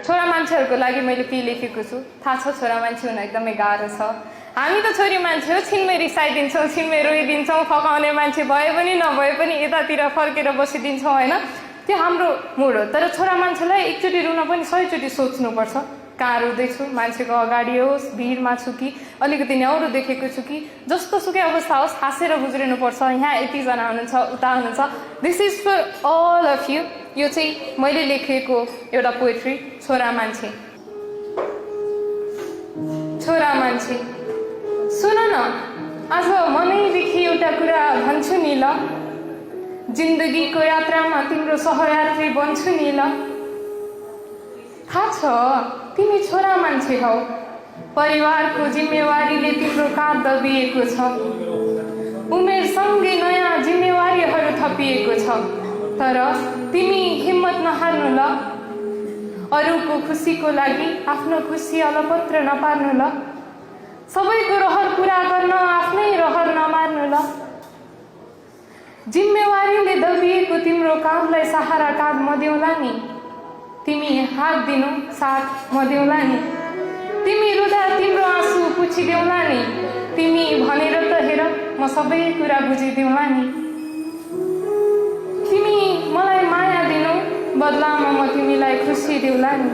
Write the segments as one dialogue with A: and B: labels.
A: छोरा मान्छेहरूको लागि मैले के लेखेको छु थाहा छ? छोरा मान्छे हुन एकदमै गाह्रो छ। हामी त छोरी मान्छे हो, छिनमै रिसाइदिन्छौँ, छिनमै रोइदिन्छौँ, फकाउने मान्छे भए पनि नभए पनि यतातिर फर्केर बसिदिन्छौँ होइन, त्यो हाम्रो मुड हो। तर छोरा मान्छेलाई एकचोटि रुन पनि 100 चोटि सोच्नुपर्छ। कहाँ रुँदैछु, मान्छेको अगाडि होस्, भिडमा छु कि अलिकति न्याउरो देखेको छु कि जस्तो सुकै अवस्था होस् हाँसेर गुज्रिनुपर्छ। यहाँ यतिजना हुनुहुन्छ, उता हुनुहुन्छ। This is for all of you. यो चाहिँ मैले लेखेको एउटा पोएट्री, छोरा मान्छे। छोरा मान्छे सुन न, आज मनैदेखि एउटा कुरा भन्छु नि ल, जिन्दगीको यात्रामा तिम्रो सहयात्री बन्छु नि ल। थाहा छ तिमी छोरा मान्छे हौ, परिवारको जिम्मेवारीले तिम्रो काँध दबिएको छ, उमेरसँगै नयाँ जिम्मेवारीहरू थपिएको छ। तर तिमी हिम्मत नहार्नु ल, अरूको खुसीको लागि आफ्नो खुसी अलपत्र नपार्नु ल, सबैको रहर पुरा गर्न आफ्नै रहर नमार्नु ल। जिम्मेवारीले दबिएको तिम्रो काँधलाई सहारा काँध म देउला नि, तिमी हात दिनु साथ म देउला नि, तिमी रुँदा तिम्रो आँसु पुछिदेउला नि, तिमी भनेर त हेर म सबै कुरा बुझिदेउला नि, तिमी मलाई माया दिनु बदलामा म तिमीलाई खुसी देउला नि।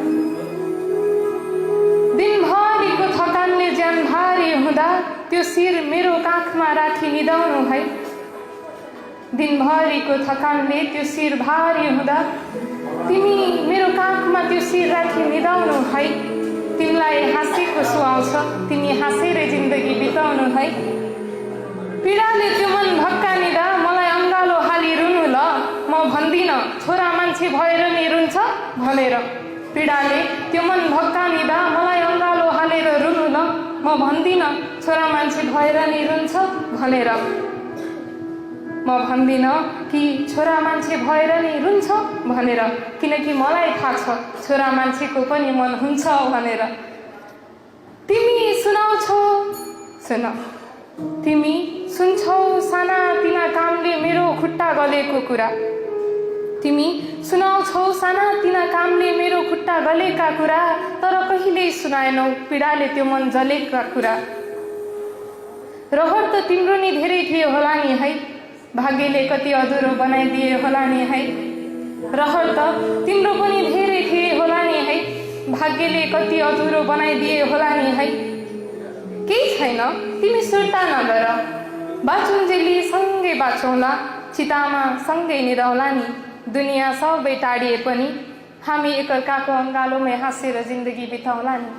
A: दिनभरिको थकानले ज्यान भारी हुँदा त्यो शिर मेरो काखमा राखी निदाउनु है, दिनभरिको थकानले त्यो शिर भारी हुँदा तिमी मेरो काखमा त्यो शिर राखी निदाउनु है। तिमीलाई हाँसेको सुहाउँछ, तिमी हाँसेर जिन्दगी बिताउनु है। पीडाले त्यो मन भक्कानिदा मलाई अङ्गालो हाली रुनु ल, म भन्दिनँ छोरा मान्छे भएर नि रुन्छ भनेर। पीडाले त्यो मन भक्कानिदा मलाई अङ्गालो हालेर रुनु ल, म भन्दिनँ छोरा मान्छे भएर नि रुन्छ भनेर। म भन्दिनँ कि छोरा मान्छे भएर नि रुन्छ भनेर, किनकि मलाई थाहा छ छोरा मान्छेको पनि मन हुन्छ भनेर। तिमी सुनाउँछौ, सुन, तिमी सुन्छौ साना तिना कामले मेरो खुट्टा गलेको कुरा, तिमी सुनाउँछौ साना तिना कामले मेरो खुट्टा गलेका कुरा, तर कहिल्यै सुनाएनौ पीडाले त्यो मन जलेका कुरा। रहर त तिम्रो नि धेरै थियो होला नि है, भाग्यले कति अधुरो बनाइदिए होला नि है। रहर त तिम्रो पनि धेरै थिए होला नि है, भाग्यले कति अधुरो बनाइदिए होला नि है। केही छैन तिमी सुर्ता नगर, बाँचुन्जेली सँगै बाँचौँला, चितामा सँगै निदाउला नि। दुनियाँ सबै टाढिए पनि हामी एकअर्काको अङ्गालोमै हाँसेर जिन्दगी बिताउला नि।